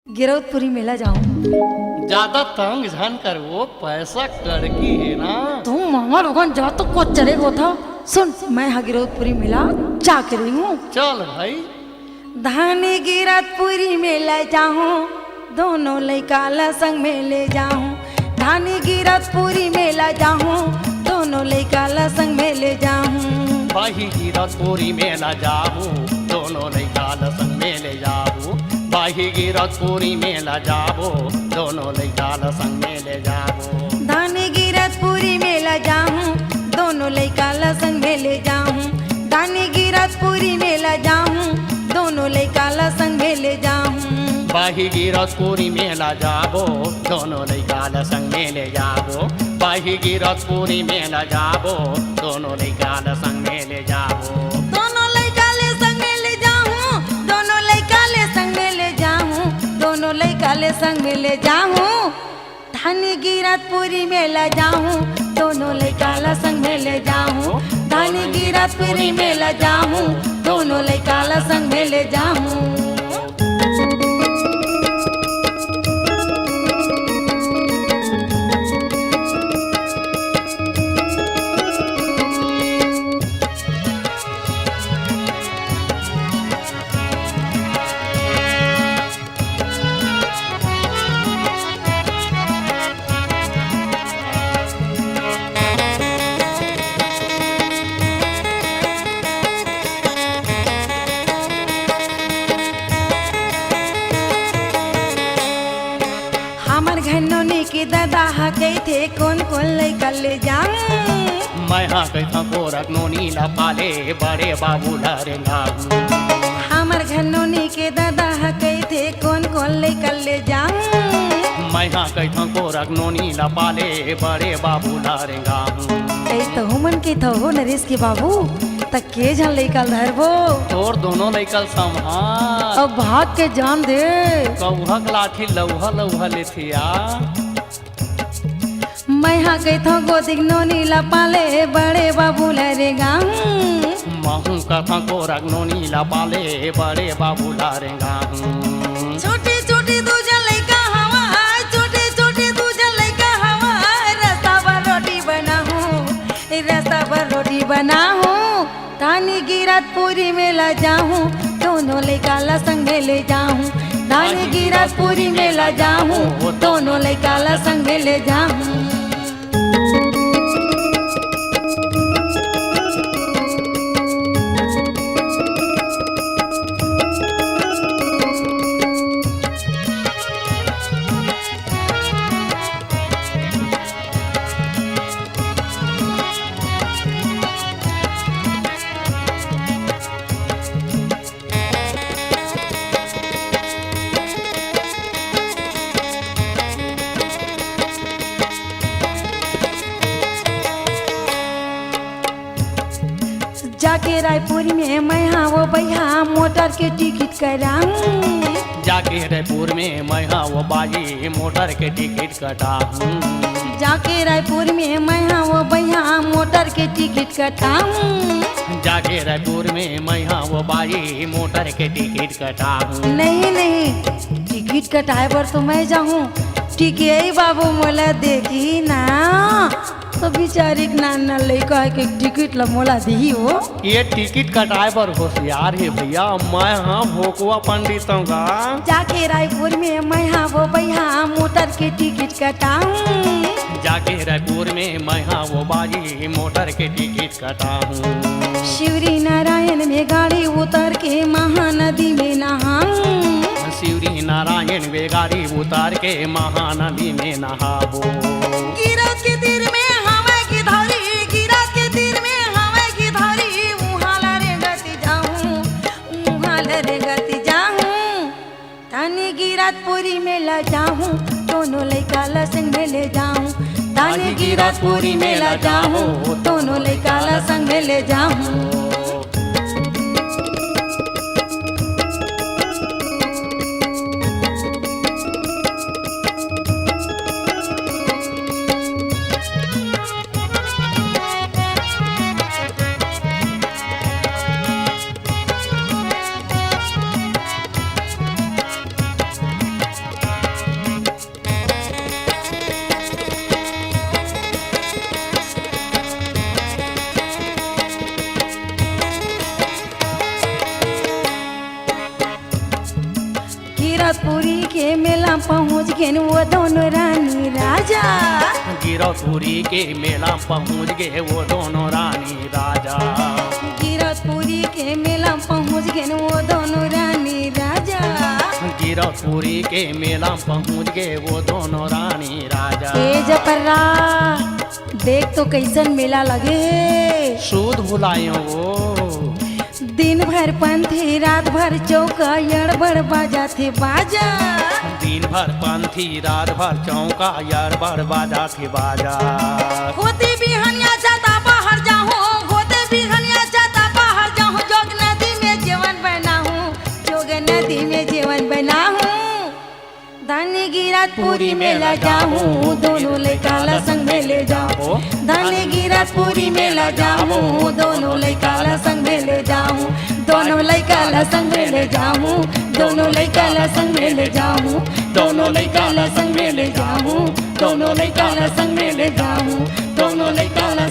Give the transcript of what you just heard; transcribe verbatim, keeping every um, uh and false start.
गिरौदपुरी मेला जाहूं। जादा तंग झन कर, वो पैसा कड़की हे ना। तू मामा लोगन जा तो कोचरे गोथा। सुन, मैं हा गिरौदपुरी मेला जाके रहिहूं। चल भाई। धानी गिरौदपुरी मेला जाहूं, दोनों लइका ला संग में ले जाहूं। धानी गिरौदपुरी मेला जाहूं, दोनों लइका ला संग में ले जाहूं। भाई गिरौदपुरी मेला जाहूं, दोनों लइका ला संग में ले जाहूं। भाई गिरौदपुरी मेला जाहूं, दोनों लइका ला संग में ले जाहूं। धानी गिरौदपुरी मेला जाहूं, दोनों लइका ला संग में ले जाहूं। धानी गिरौदपुरी मेला जाहूं, दोनों लइका ला संग में ले जाहूं। भाई गिरौदपुरी मेला जाहूं, दोनों लइका ला संग में ले जाहूं। भाई गिरौदपुरी मेला जाहूं, दोनों लइका ला संग में ले जाहूं। दोनों लइका ले संग में ले जाहूं, दोनों लइका ले संग में ले जाहूं, दोनों लइका ले संग में ले जाहूं। धानी गिरौदपुरी मेला जाहूं, दोनों लइका ला संग में ले जाहूं। धानी गिरौदपुरी मेला जाहूं, दोनों लइका ला संग में ले जाहूं। हमर घर नोनी के ददा ह कहिथे, कोन कोन लइका ले जाऊं? मैं हा कहिथंव कोरक नोनी ला पाले, बड़े बाबू ला रेंगाहूं। हमर घर नोनी के ददा ह कहिथे, कोन कोन लइका ले जाऊं? मैं हा कहिथंव कोरक नोनी ला पाले, बड़े बाबू ला रेंगाहूं। तई तो हमन कहिथन हो नरेश के बाबू, त के झन लइका ल धरबो? तोर दोनों लइका ल संभाल। अब भाग के जान दे। कौहक लाठी लौहा लौहा लेथे या। मैं हा कहिथंव गोदिक नोनी ला पाले, बड़े बाबू ला रेंगाहूं। महूं कथंव कोरक नोनी ला पाले, बड़े बाबू ला रेंगाहूं। छोटे छोटे दू झन लइका हवय, छोटे छोटे दू झन लइका हवय, रस्ता बर रोटी बनाहूं, रस्ता बर रोटी बनाहूं। धानी गिरौदपुरी मेला जाहूं, दोनों लइका ला संग में ले जाहूं। धानी गिरौदपुरी मेला जाहूं, दोनों लइका ला संग में ले जाहूं। जाके रायपुर में मैं हा वो बइहा मोटर के टिकट कटाहूं। जाके रायपुर में मैं हा वो बाई मोटर के टिकट कटाहूं। जाके रायपुर में मैं हा वो बइहा मोटर के टिकट कटाहूं। जाके रायपुर में मैं हा वो बाई मोटर के टिकट कटाहूं। नहीं, नहीं, टिकट कटाए बर तो मैं जाहूं, टिकई बाबू मोला देखही ना। तो बिचारी के नान नान लइका हे के टिकट ल मोला दिही वो। ये टिकट कटाए बर होशियार हे भइया, मैं हा भोकवा पंडित हंव गा। जाके रायपुर में मैं हा वो बइहा मोटर के टिकट कटाहूं। जाके रायपुर में मैं हा वो बाई मोटर के टिकट कटाहूं। शिवरी नारायण में गाड़ी उतार के महानदी में नहाहूं। शिवरी नारायण में गाड़ी उतार के महानदी में नहाबो। गिरौद के तीर में हवय गिधौरी, गिरौद के तीर में हवय गिधौरी, उहां ला रेंगत जाहूं, उहां ला रेंगत जाहूं। धानी गिरौदपुरी मेला जाहूं, दोनों लइका ला संग में ले जाहूं। धानी गिरौदपुरी मेला जाहूं, दोनों लइका ला संग में ले जाहूं। गिरौदपुरी के मेला पहुँच गेन वो दोनों रानी राजा। गिरौदपुरी के मेला पहुँच गे वो दोनों रानी राजा। गिरौदपुरी के मेला पहुँच गेन वो दोनों रानी राजा। गिरौदपुरी के मेला पहुँच गे वो दोनों रानी राजा। ए जपरा, देख तो कैसन मेला लगे हे। सूद भुलायो वो। दिन भर पंथी रात भर चौका, यड़बड़ बाजा थे बाजा। दिन भर पंथी रात भर चौका, यड़बड़ बाजा थे बाजा। होते बिहनिया जाता बाहर जाहूँ, होते बिहनिया जाता बाहर जाहूँ, जोग नदी में जेवन बनाहूँ, जोग नदी में जेवन बनाहूँ। धनी गिरौदपुरी मेला जाहूँ, दोनों लइका ला संग में ले जाहूँ। धनी गिरौदपुरी मेला जाहूँ, दोनों लइका ला संग में ले जाहूँ। दोनों लइका ला संग में ले जाहूँ, दोनों लइका ला संग में ले जाहूँ। दोनों लइका ला संग में ले जाहूँ, दोनों लइका ला संग में ले जाहूँ। दोनों लइका ला